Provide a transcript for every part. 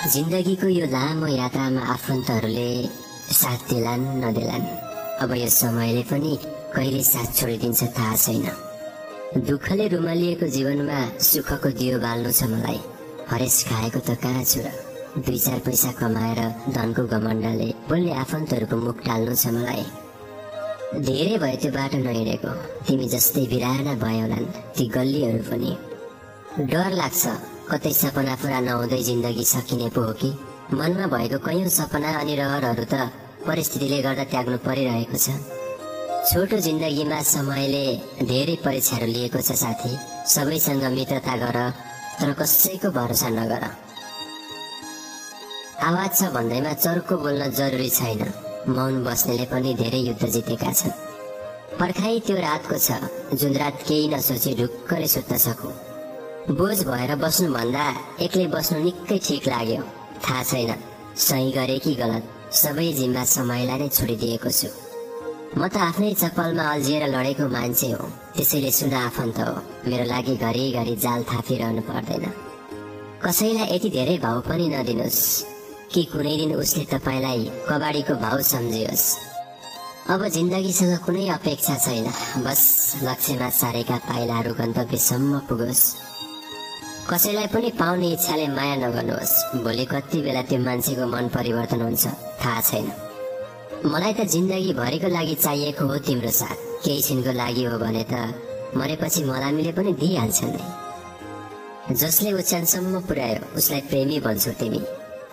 जिन्दगीको यो लामो यात्रामा आफन्तहरूले साथ देलान् नदेलान्, अब यो समयले पनि कहिले साथ छोडिदिन्छ थाहा छैन। दुःखले रुमालिएको जीवनमा सुखको दियो बाल्नु छ मलाई। हरेस खाएको त कहाँ छु र, 2-4 पैसा कमाएर धनको घमण्डले बोल्ने आफन्तहरूको मुख टाल्नु छ मलाई। धेरै भयो त्यो बाटो नहिँडेको, तिमी जस्तै बिराना भयोलान् ती गल्लीहरू पनि। डर लाग्छ कतै सपना पुरा नहुँदै जिन्दगी सकिने पो हो कि। मनमा भएको कैयौं सपना अनि रहरहरू त परिस्थितिले गर्दा त्याग्नु परिरहेको छ। छोटो जिन्दगीमा समयले धेरै परीक्षाहरू लिएको छ साथी। सबैसँग मित्रता गर, तर कसैको भरोसा नगर। आवाज छ भन्दैमा चर्को बोल्न जरुरी छैन, मौन बस्नेले पनि धेरै युद्ध जितेका छन्। पर्खाइ त्यो रातको छ जुन रात केही नसोची ढुक्कले सुत्न सकु। बोझ भएर बस्नु भन्दा एक्लै बस्नु निकै ठीक लाग्यो। थाहा छैन सही गरे कि गलत, सबै जिम्मा समयलाई नै छोडिदिएको छु। म त आफ्नै चप्पलमा अल्झिएर लडेको मान्छे हो, त्यसैले सुन आफन्त हो, मेरो लागि घरिघरि जाल थापिरहनु पर्दैन। कसैलाई यति धेरै भाव पनि नदिनुहोस् कि कुनै दिन उसले तपाईलाई कबाडीको भाव सम्झियोस्। अब जिन्दगीसँग कुनै अपेक्षा छैन, बस लक्ष्यमा सारेका पाइलाहरू गन्तव्यसम्म पुगोस्। कसैलाई पनि पाउने इच्छाले माया नगर्नुहोस्, भोलि कति बेला त्यो मान्छेको मन परिवर्तन हुन्छ थाहा छैन। मलाई त जिन्दगी भरिको लागि चाहिएको हो तिम्रो साथ, केही छिनको लागि हो भने त मरेपछि मलामीले पनि दिइहाल्छन् नि। जसले उचानसम्म पुर्यायो उसलाई प्रेमी भन्छौ तिमी।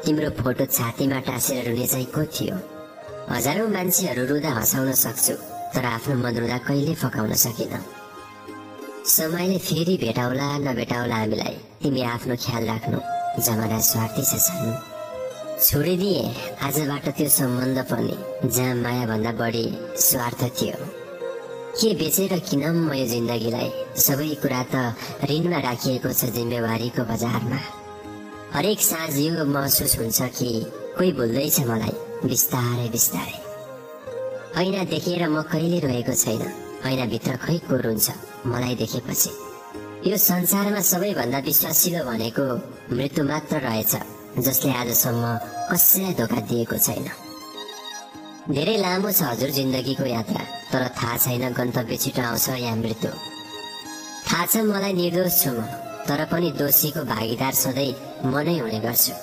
तिम्रो फोटो छातीमा टाँसेर रुने चाहिँ को थियो? हजारौं मान्छेहरू रुँदा हँसाउन सक्छु, तर आफ्नो मन रुँदा कहिले फकाउन सकिन। समयले फेरि भेटाउला नभेटाउला हामीलाई, तिमी आफ्नो ख्याल राख्नु, जमाना स्वार्थी छ सानो। छोडिदिए आजबाट त्यो सम्बन्ध पनि जहाँ माया भन्दा बढी स्वार्थ थियो। के बेचेर किनम म यो जिन्दगीलाई, सबै कुरा त ऋणमा राखिएको छ जिम्मेवारीको बजारमा। हरेक साँझ यो महसुस हुन्छ कि कोही भुल्दैछ मलाई बिस्तारै बिस्तारै। ऐना देखेर म कहिले रोएको छैन, ऐना भित्र खै को रुन्छ मलाई देखेपछि। यो संसारमा सबैभन्दा विश्वासिलो भनेको मृत्यु मात्र रहेछ, जसले आजसम्म कसैलाई धोका दिएको छैन। धेरै लामो छ हजुर जिन्दगीको यात्रा, तर थाहा छैन गन्तव्य छिटो आउँछ या मृत्यु। थाहा छ मलाई निर्दोष छु म, तर पनि दोषीको भागीदार सधैँ म नै हुने गर्छु।